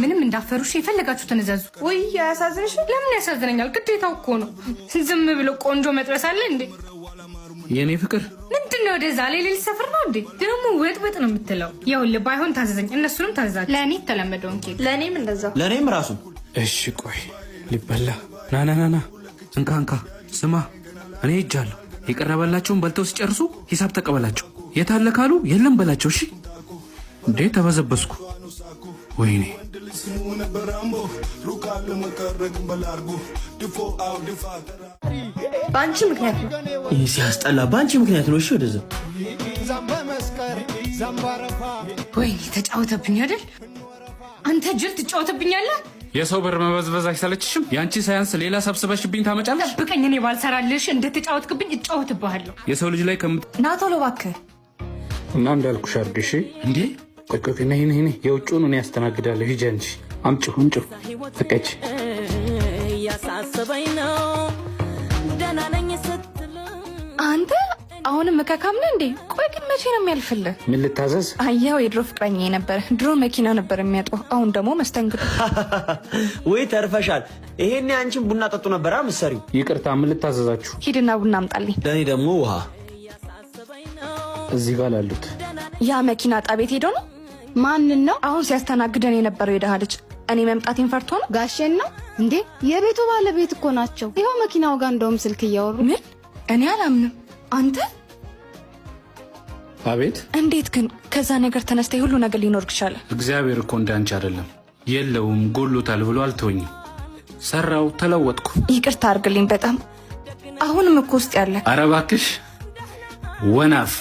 ምንም እንዳፈሩሽ የፈለጋችሁትን እዘዙ። ውይ አያሳዝንሽም? ለምን ያሳዝነኛል? ግዴታው እኮ ነው። ዝም ብሎ ቆንጆ መጥበስ አለ እንዴ? የእኔ ፍቅር። ምንድን ነው ወደዛ ሌሊት ሰፍር ነው እንዴ? ደግሞ ወጥ ወጥ ነው የምትለው። ይኸውልህ ባይሆን ታዘዘኝ፣ እነሱንም ታዘዛቸው። ለእኔ የተለመደውን ኬክ፣ ለእኔም እንደዛው። ለእኔም ራሱ። እሺ ቆይ ሊበላ። ና ና ና ና፣ እንካ እንካ። ስማ እኔ ሄጃለሁ። የቀረበላቸውን በልተው ሲጨርሱ ሂሳብ ተቀበላቸው። የታለ ካሉ የለም በላቸው። እሺ። እንዴ ተበዘበዝኩ። ወይኔ። በአንቺ ምክንያት ነው። ይህ ሲያስጠላ። በአንቺ ምክንያት ነው። እሺ ወደዛ። ወይኔ ተጫወተብኝ አይደል? አንተ ጅል ትጫወተብኛለህ። የሰው ብር መበዝበዝ አይሰለችሽም? የአንቺ ሳያንስ ሌላ ሰብስበሽብኝ ታመጫለሽ። ጠብቀኝ፣ እኔ ባልሰራልሽ እንደተጫወትክብኝ እጫወትብሃለሁ። የሰው ልጅ ላይ ከምት ና ቶሎ እባክህ። እና እንዳልኩሽ አድርጊ እሺ። እንዴ ቆይ ቆይ፣ ነይ ነይ ነይ፣ የውጭውን እኔ ያስተናግዳለሁ። ሂጂ አንቺ፣ አምጪው አምጪው። ተቀጭ። እያሳሰበኝ ነው ደህና ነኝ ስትል። አንተ አሁንም መካካም ነህ እንዴ? ቆይ ግን መቼ ነው የሚያልፍልህ? ምን ልታዘዝ? አየኸው የድሮ ፍቅረኛ ነበር። ድሮ መኪና ነበር የሚያጥበው፣ አሁን ደግሞ መስተንግዶ። ወይ ተርፈሻል። ይሄኔ አንቺን ቡና ጠጡ ነበር ምሰሪው። ይቅርታ፣ ምን ልታዘዛችሁ? ሂድና ቡና አምጣልኝ። ለእኔ ደግሞ ውሃ። እዚህ ጋር ላሉት። ያ መኪና ጣቤት ሄዶ ነው። ማንን ነው? አሁን ሲያስተናግደን የነበረው የደሃ ልጅ እኔ መምጣቴን ፈርቶ ነው። ጋሼን ነው እንዴ? የቤቱ ባለቤት እኮ ናቸው። ይኸው መኪናው ጋር እንደውም ስልክ እያወሩ። ምን? እኔ አላምንም። አንተ አቤት። እንዴት ግን ከዛ ነገር ተነስተ ሁሉ ነገር ሊኖር ቻለ? እግዚአብሔር እኮ እንዳንቺ አይደለም። የለውም ጎሎታል ብሎ አልተወኝም። ሰራው፣ ተለወጥኩ። ይቅርታ አድርግልኝ በጣም አሁንም እኮ ውስጥ ያለ። ኧረ እባክሽ ወናፍ።